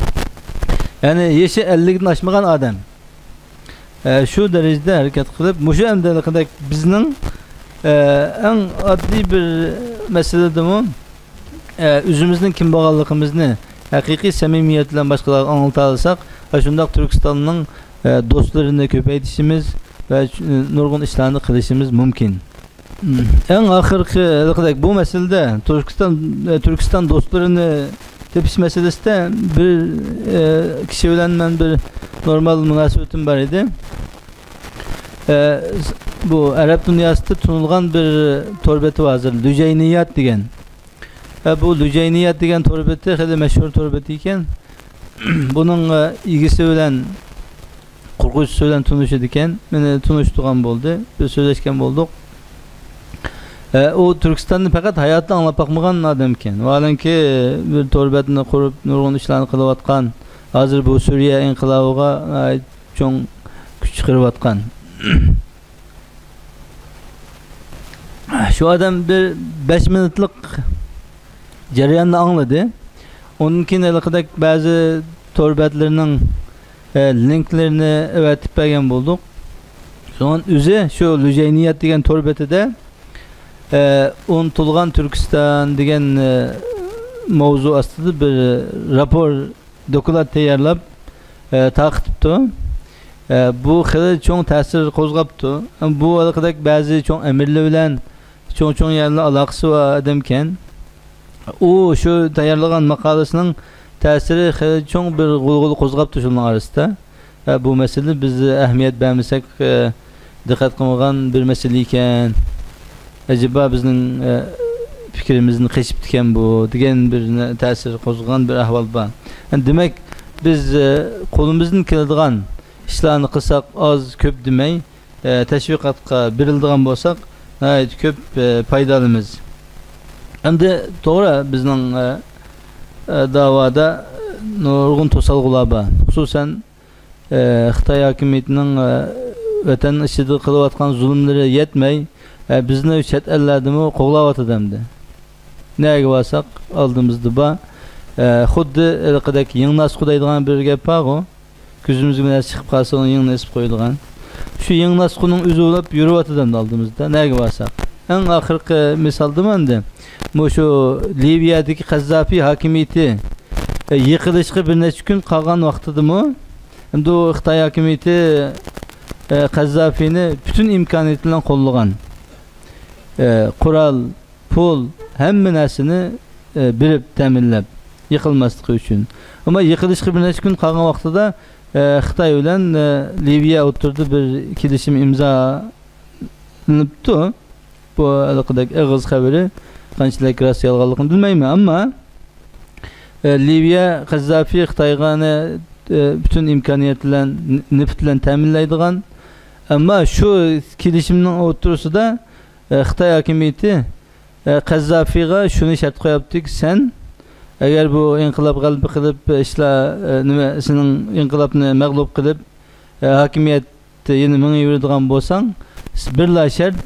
يەنى يېشى ئەللىكتىن ئاشمىغان ئادەم. ئە، شۇ دەرىجىدە ھەرىكەت قىلىپ، مۇشۇ ئەمدى ھېلىقىدەك بىزنىڭ، ئە، ئەڭ ئاددىي بىر مەسىلىدىمۇ، ئە، ئۆزىمىزنىڭ كىم بولغانلىقىمىزنى ھەقىقىي سەمىمىيەت بىلەن باشقىلارغا ئاڭلىتالىساق، ئاشۇنداق تۈركىستاننىڭ، ئە، دوستلىرىنى كۆپەيتىشىمىز ۋە نۇرغۇن ئىشلارنى قىلىشىمىز مۇمكىن. ئەڭ ئاخىرقى ھېلىقىدەك بۇ مەسىلىدە تۈركىستان، تۈركىستان دوستلىرىنى تېپىش مەسىلىسىدە بىر، ئە، كىشى بىلەن مەن بىر نورمال مۇناسىۋىتىم بار ئىدى. ئە، بۇ ئەرەب دۇنياسىدا تونۇلغان بىر تور بېتى بار ھازىر، لۈجەينىيات دېگەن. ئە، بۇ لۈجەينىيات دېگەن تور بېتى خېلى مەشھۇر تور بېتى ئىكەن. بۇنىڭ، ئە، ئىگىسى بىلەن قۇرغۇچىسى بىلەن تونۇشىدىكەن، مېنى تونۇشتۇرغان بولدى، بىز سۆزلەشكەن بولدۇق. ئە، ئۇ تۈركىستاننى پەقەت ھاياتىدا ئاڭلاپ باقمىغان ئادەمكەن. ۋاھالەنكى، بىر تور بەتنى قۇرۇپ، نۇرغۇن ئىشلارنى قىلىۋاتقان، ھازىر بۇ سۈرىيە ئىنقىلابىغا ناھايىتى چوڭ كۈچ چىقىرىۋاتقان. شۇ ئادەم بىر بەش مىنۇتلۇق جەرياننى ئاڭلىدى. ئۇندىن كېيىن ھېلىقىدەك بەزى تور بەتلىرىنىڭ، ئە، لىنكلىرىنى ئەۋەتىپ بەرگەن بولدۇق. سوڭۇن ئۆزى شۇ لۈجەينىيات دېگەن تور بېتىدە، ئە، ئۇنتۇلغان تۈركىستان دېگەن، ئە، ماۋزۇ ئاستىدا بىر راپور، دوكلات تەييارلاپ، ئە، تارقىتىپتۇ. ئە، بۇ خېلى چوڭ تەسىر قوزغاپتۇ. بۇ ھېلىقىدەك بەزى چوڭ ئەمىرلەر بىلەن، چوڭ-چوڭ يەرلەر ئالاقىسى بار ئادەمكەن. ئۇ شۇ تەييارلىغان ماقالىسىنىڭ تەسىرى خېلى چوڭ بىر غۇلغۇلا قوزغاپتۇ شۇنىڭ ئارىسىدا. ھە، بۇ مەسىلىدە بىز ئەھمىيەت بەرمىسەك، ئە، دىققەت قىلمىغان بىر مەسىلە ئىكەن. ئەجەبا بىزنىڭ، ئە، پىكرىمىزدىن قېچىپتىكەن بۇ، دېگەن بىر نە-، تەسىر قوزغىغان بىر ئەھۋال بار. دېمەك، بىز، ئە، قولىمىزدىن كېلىدىغان ئىشلارنى قىلساق، ئاز كۆپ دېمەي، ئە، تەشۋىقاتقا بېرىلىدىغان بولساق، ناھايىتى كۆپ، ئە، پايدا ئالىمىز. ئەمدى توغرا، بىزنىڭ، ئە، ئە، داۋادا نۇرغۇن توسالغۇلار بار. خۇسۇسەن، ئە، خىتاي ھاكىمىيىتىنىڭ، ئە، ۋەتەن ئىچىدە قىلىۋاتقان زۇلۇملىرى يەتمەي، ئە، بىزنى چەت ئەللەردىمۇ قوغلاۋاتىدۇ ئەمدى. نەگە بارساق، ئالدىمىزدا بار. ئە، خۇددى ھېلىقىدەك يىڭناسقۇ دەيدىغان بىر گەپ بارغۇ. كۆزىمىزگە بىر نەرسە چىقىپ قالسا، ئۇنى يىڭنە ئېسىپ قويىدىغان. شۇ يىڭناسقۇنىڭ ئۆزى بولۇپ يۈرۈۋاتىدۇ ئەمدى ئالدىمىزدا، نەگە بارساق. ئەڭ ئاخىرقى مىسالدىمۇ ئەمدى مۇشۇ لىۋىيەدىكى قەززافى ھاكىمىيىتى، ئە، يىقىلىشقا بىر نەچچە كۈن قالغان ۋاقتىدىمۇ، ئەمدى ئۇ خىتاي ھاكىمىيىتى، ئە، قەززافىنى پۈتۈن ئىمكانىيىتى بىلەن قوللىغان. ئە، قورال، پۇل، ھەممە نەرسىنى، ئە، بېرىپ تەمىنلەپ، يىقىلماسلىقى ئۈچۈن. ئەمما يىقىلىشقا بىر نەچچە كۈن قالغان ۋاقتىدا، ئە، خىتاي بىلەن، ئە، لىۋىيە ئوتتۇرىدا بىر كېلىشىم ئىمزالىنىپتۇ. بۇ ھېلىقىدەك ئېغىز خەۋىرى قانچىلىك راست يالغانلىقىنى بىلمەيمەن، ئەمما، ئە، لىۋىيە قەززافى خىتايغا، ئە، پۈتۈن ئىمكانىيەت بىلەن، نېفىت بىلەن تەمىنلەيدىغان. ئەمما شۇ كېلىشىمنىڭ ئوتتۇرىسىدا، ئە، خىتاي ھاكىمىيىتى، ئە، قەززافىغا شۇنى شەرت قويۇپتۇكى، سەن ئەگەر بۇ ئىنقىلاب غەلىبە قىلىپ، ئىشلار، ئە، نېمە، سېنىڭ ئىنقىلابنى مەغلۇپ قىلىپ، ئە، ھاكىمىيەتتە يەنە مېڭىۋېرىدىغان بولساڭ، بىرلا شەرت،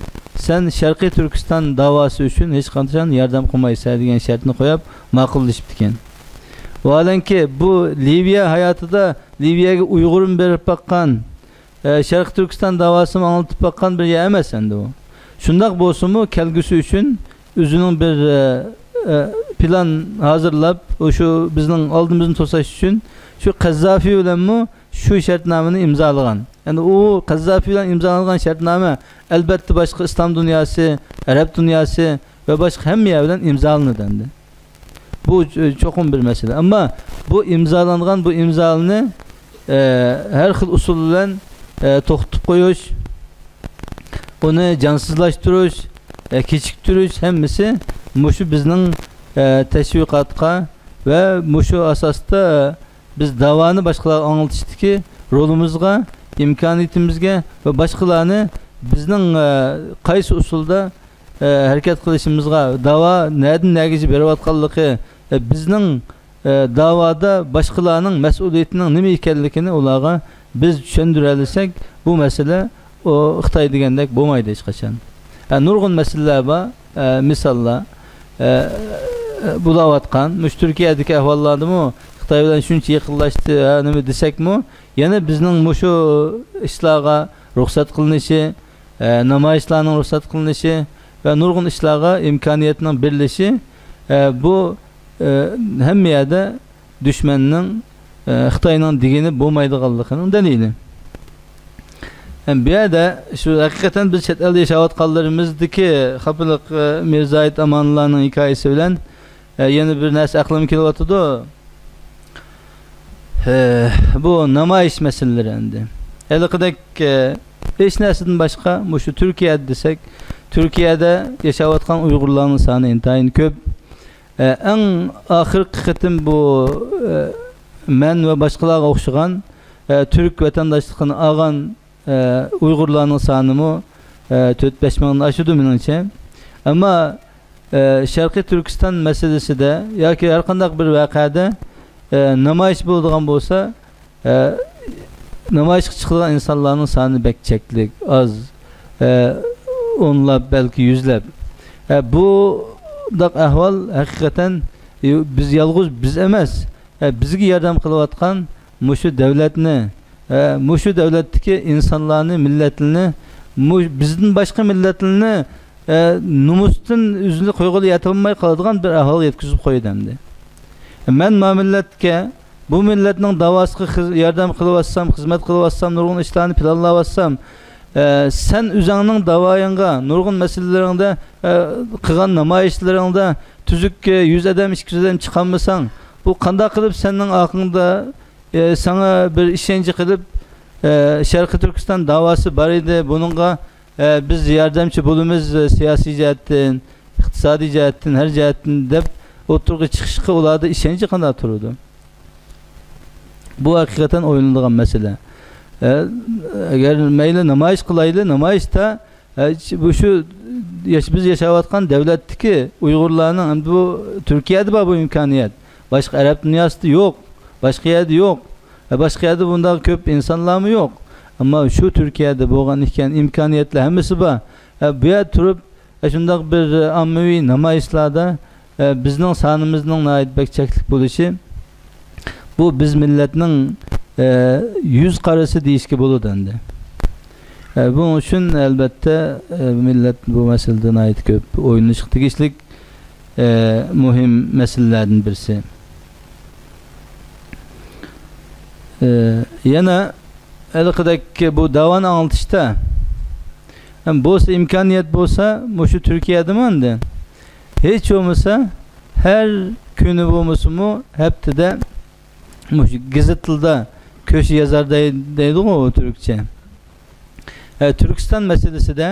سەن شەرقىي تۈركىستان داۋاسى ئۈچۈن ھېچقاچان ياردەم قىلمايسەن دېگەن شەرتنى قويۇپ ماقۇللىشىپتىكەن. ۋاھالەنكى، بۇ لىۋىيە ھاياتىدا لىۋىيەگە ئۇيغۇرمۇ بېرىپ باققان، ئە، شەرقىي تۈركىستان داۋاسىمۇ ئاڭلىتىپ باققان بىر يەر ئەمەس ئەمدى ئۇ. شۇنداق بولسىمۇ، كەلگۈسى ئۈچۈن ئۆزىنىڭ بىر، ئە، ئە، پىلان ھازىرلاپ، ئۇ شۇ بىزنىڭ ئالدىمىزنى توساش ئۈچۈن شۇ قەززافى بىلەنمۇ شۇ شەرتنامىنى ئىمزالىغان. ئەمدى ئۇ قەززافى بىلەن ئىمزالانغان شەرتنامە، ئەلبەتتە، باشقا ئىسلام دۇنياسى، ئەرەب دۇنياسى ۋە باشقا ھەممە يەر بىلەن ئىمزالىنىدۇ ئەمدى. بۇ چوقۇم بىر مەسىلە. ئەمما بۇ ئىمزالانغان بۇ ئىمزانى، ئە، ھەر خىل ئۇسۇل بىلەن، ئە، توختىتىپ قويۇش، ئۇنى جانسىزلاشتۇرۇش، ئە، كېچىكتۈرۈش ھەممىسى مۇشۇ بىزنىڭ، ئە، تەشۋىقاتقا ۋە مۇشۇ ئاساستا، ئە، بىز داۋانى باشقىلارغا ئاڭلىتىشتىكى رولىمىزغا، ئىمكانىيىتىمىزگە ۋە باشقىلارنى بىزنىڭ، ئە، قايسى ئۇسۇلدا ئە، ھەرىكەت قىلىشىمىزغا، داۋا نەدىن نەگىچە بېرىۋاتقانلىقى، ئە، بىزنىڭ، ئە، داۋادا باشقىلارنىڭ مەسئۇلىيىتىنىڭ نېمە ئىكەنلىكىنى ئۇلارغا بىز چۈشەندۈرەلىسەك، بۇ مەسىلە ئۇ خىتاي دېگەندەك بولمايدۇ ھېچقاچان. ئە، نۇرغۇن مەسىلىلەر بار، ئە، مىساللار، ئە، بولاۋاتقان. مۇشۇ تۈركىيەدىكى ئەھۋاللاردىمۇ خىتاي بىلەن شۇنچە يېقىنلاشتى، ھە، نېمە دېسەكمۇ، يەنە بىزنىڭ مۇشۇ ئىشلارغا رۇخسەت قىلىنىشى، ئە، نامايىشلارنىڭ رۇخسەت قىلىنىشى ۋە نۇرغۇن ئىشلارغا ئىمكانىيەتنىڭ بېرىلىشى، ئە، بۇ، ئە، ھەممە يەردە دۈشمەننىڭ، ئە، خىتاينىڭ دېگىنى بولمايدىغانلىقىنىڭ دەلىلى. ھەم بۇ يەردە شۇ ھەقىقەتەن بىز چەت ئەلدە ياشاۋاتقانلىرىمىزدىكى خاپىلىق، ئە، مىرزايىت ئامانلارنىڭ ھېكايىسى بىلەن، ئە، يەنە بىر نەرسە ئەقلىمگە كېلىۋاتىدۇ. ئە، بۇ نامايىش مەسىلىلىرى ئەمدى. ھېلىقىدەك، ئە، ھېچ نەرسىدىن باشقا، مۇشۇ تۈركىيەدە دېسەك، تۈركىيەدە ياشاۋاتقان ئۇيغۇرلارنىڭ سانى ئىنتايىن كۆپ. ئە، ئەڭ ئاخىرقى قېتىم بۇ، ئە، مەن ۋە باشقىلارغا ئوخشىغان، ئە، تۈرك ۋەتەنداشلىقىنى ئالغان، ئە، ئۇيغۇرلارنىڭ سانىمۇ، ئە، تۆت بەش مىڭدىن ئاشىدۇ مېنىڭچە. ئەمما، ئە، شەرقىي تۈركىستان مەسىلىسىدە ياكى ھەر قانداق بىر ۋەقەدە، ئە، نامايىش بولىدىغان بولسا، ئە، نامايىشقا چىقىدىغان ئىنسانلارنىڭ سانى بەك چەكلىك، ئاز، ئە، ئونلاپ، بەلكى يۈزلەپ. ئە، بۇنداق ئەھۋال ھەقىقەتەن، ئە، بىز يالغۇز بىز ئەمەس، ئە، بىزگە ياردەم قىلىۋاتقان مۇشۇ دۆلەتنى، ئە، مۇشۇ دۆلەتتىكى ئىنسانلارنى، مىللەتلىرىنى، مۇ-، بىزدىن باشقا مىللەتلىرىنى، ئە، نومۇستىن ئۆزىنى قويغىلى يېتەلمەي قالىدىغان بىر ئەھۋالغا يەتكۈزۈپ قويدى ئەمدى. مەن ما مىللەتكە، بۇ مىللەتنىڭ داۋاسىغا خىز-، ياردەم قىلىۋاتسام، خىزمەت قىلىۋاتسام، نۇرغۇن ئىشلارنى پىلانلاۋاتسام، ئە، سەن ئۆزۈڭنىڭ داۋايىڭغا، نۇرغۇن مەسىلىلىرىڭدە، ئە، قىلغان نامايىشلىرىڭدا تۈزۈك، ئە، يۈز ئادەم، ئىككى يۈز ئادەم چىقالمىساڭ، بۇ قانداق قىلىپ سەننىڭ ئارقىڭدا، ئە، ساڭا بىر ئىشەنچ قىلىپ، ئە، شەرقىي تۈركىستان داۋاسى بار ئىدى، بۇنىڭغا، ئە، بىز ياردەمچى بولىمىز، ئە، سىياسىي جەھەتتىن، ئىقتىسادىي جەھەتتىن، ھەر جەھەتتىن دەپ ئوتتۇرىغا چىقىشقا ئۇلاردا ئىشەنچ قانداق تۇرىدۇ؟ بۇ ھەقىقەتەن ئويلىنىدىغان مەسىلە. ئە، ئەگەر مەيلى نامايىش قىلايلى، نامايىشتا، ئە، بۇ شۇ ياش-، بىز ياشاۋاتقان دۆلەتتىكى ئۇيغۇرلارنىڭ، ئەمدى بۇ تۈركىيەدە بار بۇ ئىمكانىيەت. باشقا ئەرەب دۇنياسىدا يوق، باشقا يەردە يوق. ئە، باشقا يەردە بۇنداق كۆپ ئىنسانلارمۇ يوق. ئەمما شۇ تۈركىيەدە بولغان ئىكەن، ئىمكانىيەتلەر ھەممىسى بار. ئە، بۇ يەردە تۇرۇپ، ئە، شۇنداق بىر، ئە، ئاممىۋى نامايىشلاردا، ئە، بىزنىڭ سانىمىزنىڭ ناھايىتى بەك چەكلىك بولۇشى، بۇ بىز مىللەتنىڭ، ئە، يۈز قارىسى دېيىشكە بولىدۇ ئەمدى. ئە، بۇنىڭ ئۈچۈن، ئەلبەتتە، ئە، مىللەت بۇ مەسىلىدە ناھايىتى كۆپ ئويلىنىشقا تېگىشلىك، ئە، مۇھىم مەسىلىلەردىن بىرسى. ئە، يەنە ھېلىقىدەك بۇ داۋانى ئاڭلىتىشتا، ھەم بولسا ئىمكانىيەت بولسا، مۇشۇ تۈركىيەدىمۇ ئەمدى ھېچ بولمىسا ھەر كۈنى بولمىسىمۇ، ھەپتىدە مۇشۇ گېزىتلىدا كۆشە يازار دەي-، دەيدىغۇ ئۇ تۈركچە. ئە، تۈركىستان مەسىلىسىدە،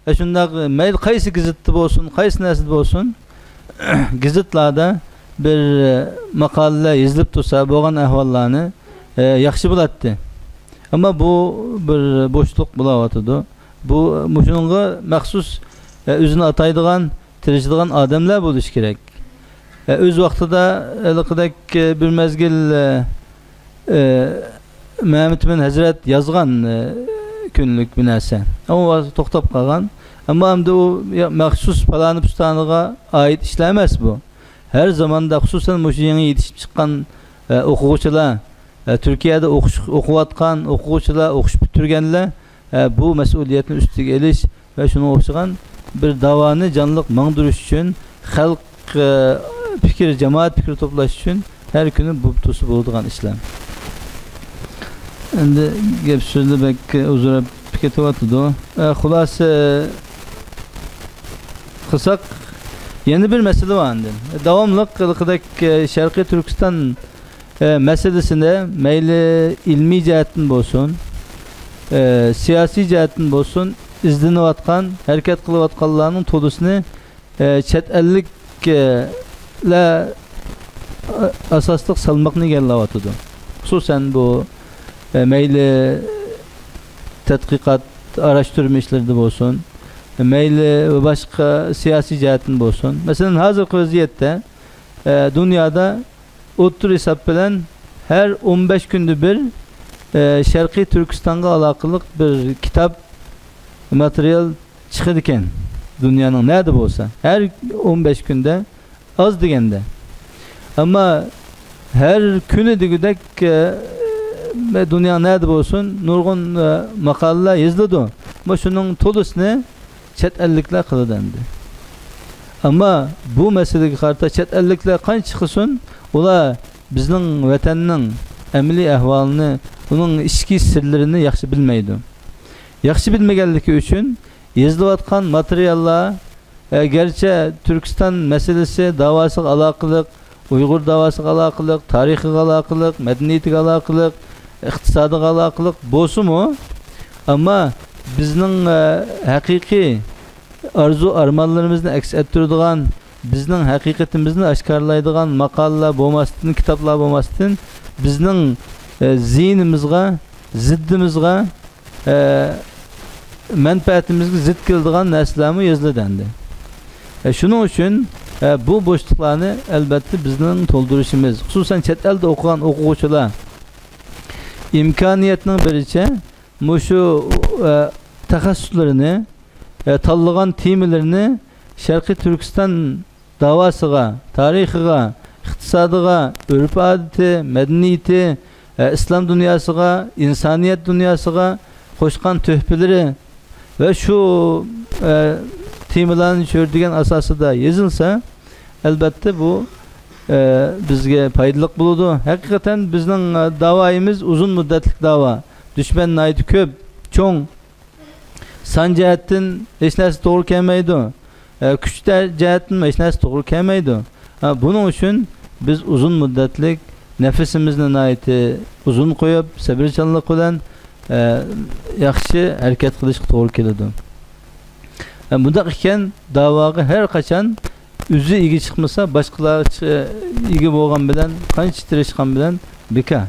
ئە، شۇنداق، مەيلى قايسى گېزىتتە بولسۇن، قايسى نەرسىدە بولسۇن، گېزىتلاردا بىر، ئە، ماقالىلەر يېزىلىپ تۇرسا، بولغان ئەھۋاللارنى، ئە، ياخشى بولاتتى. ئەمما بۇ بىر بوشلۇق بولاۋاتىدۇ. بۇ، مۇشۇنىڭغا مەخسۇس، ئە، ئۆزىنى ئاتايدىغان، تىرىشىدىغان ئادەملەر بولۇشى كېرەك. ئە، ئۆز ۋاقتىدا ھېلىقىدەك، ئە، بىر مەزگىل، ئە، ئە، مەمتىمىن ھەزرەت يازغان، ئە، كۈنلۈك بىر نەرسە. ئەمما ھازىر توختاپ قالغان. ئەمما ئەمدى ئۇ يا-، مەخسۇس پالانى پۇستانىغا ئائىت ئىشلار ئەمەس بۇ. ھەر زاماندا، خۇسۇسەن مۇشۇ يېڭى يېتىشىپ چىققان، ئە، ئوقۇغۇچىلار، ئە، تۈركىيەدە ئوقۇش، ئوقۇۋاتقان ئوقۇغۇچىلار، ئوقۇش پۈتتۈرگەنلەر، ئە، بۇ مەسئۇلىيەتنى ئۈستىگە ئېلىش ۋە شۇنىڭغا ئوخشىغان بىر داۋانى جانلىق ماڭدۇرۇش ئۈچۈن، خەلق، ئە، پىكرى، جامائەت پىكرى توپلاش ئۈچۈن ھەر كۈنى بولۇپ تۇرسا بولىدىغان ئىشلار. ئەمدى گەپ سۆزلەر بەك ئۇزىراپ كېتىۋاتىدۇ. ئە، خۇلاسە قىلساق، يەنە بىر مەسىلە بار ئاندىن. داۋاملىق ھېلىقىدەك، ئە، شەرقىي تۈركىستان، ئە، مەسىلىسىنى مەيلى ئىلمىي جەھەتتىن بولسۇن، ئە، سىياسىي جەھەتتىن بولسۇن، ئىزدىنىۋاتقان، ھەرىكەت قىلىۋاتقانلارنىڭ تولىسىنى ئە، چەت ئەللىك، ئە، لەر، ئە، ئاساسلىق سالماقنى ئىگىلەۋاتىدۇ. خۇسۇسەن بۇ، ئە، مەيلى تەتقىقات، ئاراشتۇرما ئىشلىرىدا بولسۇن، مەيلى باشقا سىياسىي جەھەتتىن بولسۇن. مەسىلەن، ھازىرقى ۋەزىيەتتە، ئە، دۇنيادا ئوتتۇرا ھېساب بىلەن ھەر ئون بەش كۈندە بىر، ئە، شەرقىي تۈركىستانغا ئالاقىلىق بىر كىتاب، ماتېرىيال چىقىدىكەن. دۇنيانىڭ نەدە بولسا، ھەر ئون بەش كۈندە ئاز دېگەندە. ئەمما ھەر كۈنى دېگۈدەك، ئە، دۇنيانىڭ نەدە بولسۇن، نۇرغۇن، ئە، ماقالىلەر يېزىلىدۇ. ئەمما شۇنىڭ تولىسىنى چەت ئەللىكلەر قىلىدۇ ئەمدى. ئەمما بۇ مەسىلىگە قارىتا چەت ئەللىكلەر قانچە قىلسۇن، ئۇلار بىزنىڭ ۋەتەننىڭ ئەمەلىي ئەھۋالىنى، ئۇنىڭ ئىچكى سىرلىرىنى ياخشى بىلمەيدۇ. ياخشى بىلمىگەنلىكى ئۈچۈن يېزىلىۋاتقان ماتېرىياللار، ئە، گەرچە تۈركىستان مەسىلىسى داۋاسىغا ئالاقىلىق، ئۇيغۇر داۋاسىغا ئالاقىلىق، تارىخىغا ئالاقىلىق، مەدەنىيىتىگە ئالاقىلىق، ئىقتىسادىغا ئالاقىلىق بولسىمۇ، ئەمما بىزنىڭ، ئە، ھەقىقىي ئارزۇ-ئارمانلىرىمىزنى ئەكس ئەتتۈرىدىغان، بىزنىڭ ھەقىقىتىمىزنى ئاشكارىلايدىغان ماقالىلەر بولماستىن، كىتابلار بولماستىن، بىزنىڭ، ئە، زىيىنىمىزغا، زىددىمىزغا، ئە، مەنپەئەتىمىزگە زىت كېلىدىغان نەرسىلەرمۇ يېزىلىدۇ ئەمدى. ئە، شۇنىڭ ئۈچۈن، ئە، بۇ بوشلۇقلارنى ئەلبەتتە بىزنىڭ تولدۇرۇشىمىز، خۇسۇسەن چەت ئەلدە ئوقۇغان ئوقۇغۇچىلار ئىمكانىيەتنىڭ بىرىچە مۇشۇ، ئە، تەخەسسۇسلىرىنى، ئە، تاللىغان تېمىلىرىنى شەرقىي تۈركىستان داۋاسىغا، تارىخىغا، ئىقتىسادىغا، ئۆرپ-ئادىتى، مەدەنىيىتى، ئە، ئىسلام دۇنياسىغا، ئىنسانىيەت دۇنياسىغا قوشقان تۆھپىلىرى ۋە شۇ، ئە، تېمىلارنى چۆرىدىگەن ئاساسىدا يېزىلسا، ئەلبەتتە بۇ، ئە، بىزگە پايدىلىق بولىدۇ. ھەقىقەتەن بىزنىڭ، ئە، داۋايىمىز ئۇزۇن مۇددەتلىك داۋا. دۈشمەن ناھايىتى كۆپ، چوڭ. سان جەھەتتىن ھېچ نەرسە توغرا كەلمەيدۇ. ئە، كۈچ تە-، جەھەتتىن ھېچ نەرسە توغرا كەلمەيدۇ. ئە، بۇنىڭ ئۈچۈن بىز ئۇزۇن مۇددەتلىك نەپىسىمىزنى ناھايىتى ئۇزۇن قويۇپ، سەۋرچانلىق بىلەن، ئە، ياخشى ھەرىكەت قىلىشقا توغرا كېلىدۇ. ئە، بۇنداق ئىكەن، داۋاغا ھەر قاچان ئۆزى ئىگە چىقمىسا، باشقىلار چى-، ئىگە بولغان بىلەن، قانچە تىرىشقان بىلەن بىكار.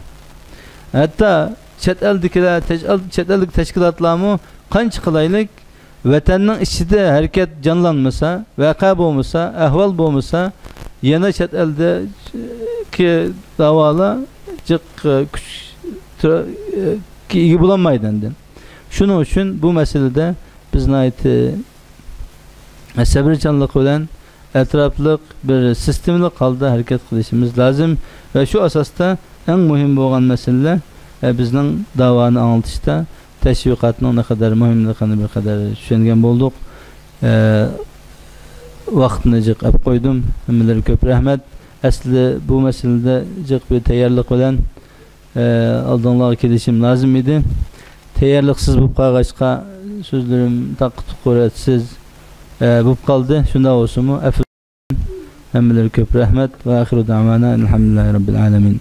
ھەتتا چەت ئەلدىكىلەر، چەت ئەل-، چەت ئەلدىكى تەشكىلاتلارمۇ قانچە قىلايلىك، ۋەتەننىڭ ئىچىدە ھەرىكەت جانلانمىسا، ۋەقە بولمىسا، ئەھۋال بولمىسا، يەنە چەت ئەلدىكى داۋالار جىق، ئە، كۈچ، تۈ-، ئە، ئىگە بولالمايدۇ ئەمدى. شۇنىڭ ئۈچۈن بۇ مەسىلىدە بىز ناھايىتى سەۋرچانلىق بىلەن ئەتراپلىق بىر سىستېمىلىق ھالدا ھەرىكەت قىلىشىمىز لازىم ۋە شۇ ئاساستا ئەڭ مۇھىم بولغان مەسىلىلەر، ئە، بىزنىڭ داۋانى ئاڭلىتىشتا تەشۋىقاتنىڭ نەقەدەر مۇھىملىقىنى بىر قەدەر چۈشەنگەن بولدۇق. ئە، ۋاقىتنى جىق ئەپ قويدۇم. ھەممىلەرگە كۆپ رەھمەت. ئەسلى بۇ مەسىلىدە جىق بىر تەييارلىق بىلەن ئە، ئالدىڭلارغا كېلىشىم لازىم ئىدى. تەييارلىقسىز بولۇپ قالغاچقا، سۆزلىرىم تاققا-تۇققا رەتسىز، ئە، بولۇپ قالدى. شۇنداق بولسىمۇ، ئەپۇ. ھەممىلەرگە كۆپ رەھمەت. ۋە ئاخىرۇ دەۋانا ئەلھەمدۇلىللاھى رەببىل ئالەمىن.